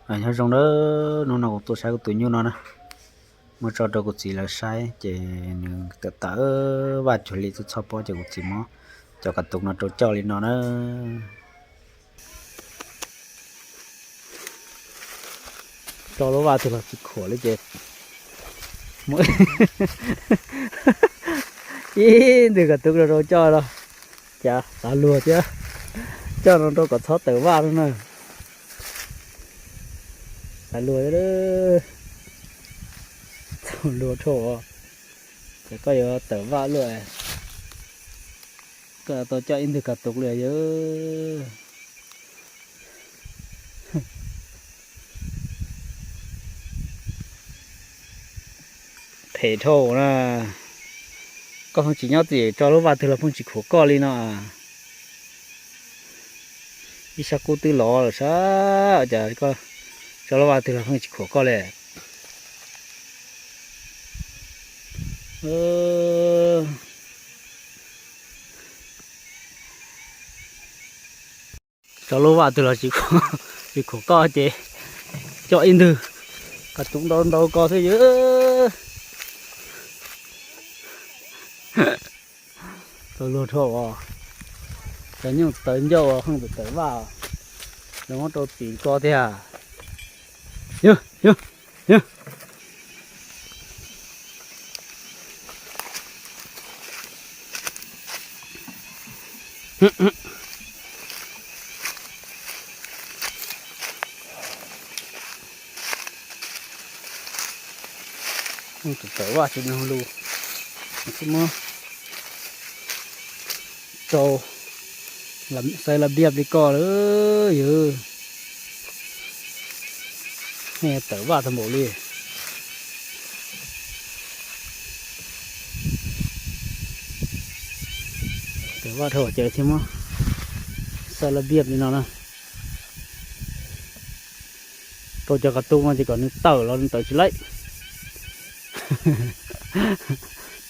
Nyob zoo na, hnub no kuv tuaj saib kuv tus nyuj no na, muab tso rau kuv txiv lawv saib ces nws tawm tawm vaj cuag li txhob txhob pob ces kuv txiv muab cov kav tus no rau coj li no na. Tso lub vaj twg los tsis khuam li ces muab ib ntwg kav tus no rau coj no, cas xav luag thiab, coj no rau kom txhob tawm vaj no na. Xav luag, txhob luag dhau, ces koj yuav tawm vaj luaj, koj tau coj ib ntwg kav tus li yog. Phem dhau na, koj pheej tsis nyob txim tso lub vaj twg los pheej tsis khuam koj li no. Ib sab kub twb lov lawm sab, cas koj tso lub vaj twg los pheej tsis khuam koj li. Tso lub vaj twg los tsis khuam koj ces coj ib ntwg kav tus ntau ntau ko xwb yog. Tau luag dhau, cov nyuj tawv ncauj pheej tawm tawm vaj, lawv muab rau txim ko tiag. Yog, yog, yog. Tawm vaj tsis nug lus, kuj muab rau xaiv laj npiab li koj lawm yog. Tawm vaj tag npaum li. Tawm vaj dhau ces thiaj muab xaiv laj npiab li no na. Rau cov kav tus no ces kom nws tawm los nws tawm tsis laib.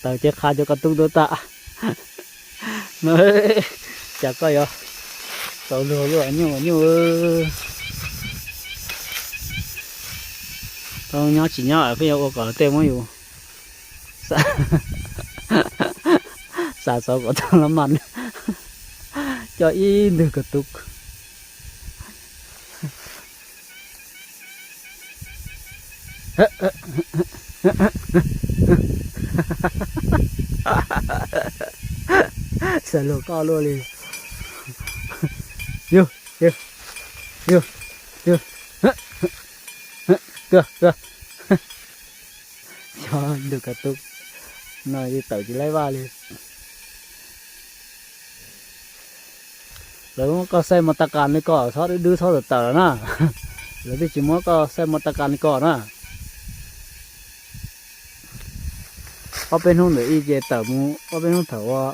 Tawm ces qha cov kav tus tuaj tas. Cas koj yuav tau luag luaj nyuj nyuj. Tau nyob tsis nyob pheej yuav ua kom luag tej muab yus xav xov kom tau los mas coj ib ntwg kav tus. Xav luag koj luaj li. Yog, yog, yog, yog. Tuaj, tuaj. Cov ntug kav tus no yeej tawm tsis laib vaj li. Lawv muab koj xaij mos tas kas li ko txhob dwb dwb txhob tawm tawm lawm na. Lawv twb tsis muab koj xaij mos tas kas li ko na. Ob peb hnub ntawm ib ces tawm mus, ob peb hnub thaum ua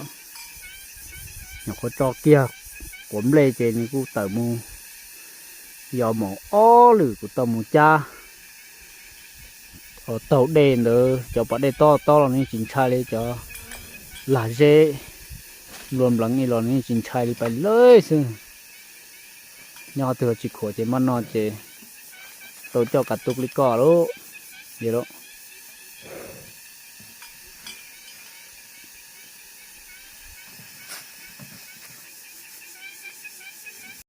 nyuam qhuav tso kiag quav nplej ces nws kuj tawm mus. Yog mus ob lwm kuv tau mus cab taug dej ntawd, cov pas dej tob tob los nws yeej tsis ntshai li, cov lag zeb nplua npleev li los nws yeej tsis ntshai li, pais lawm xwb. Nyob twg los tsis khuam ces maj no ces tau coj kav tus li ko lauj.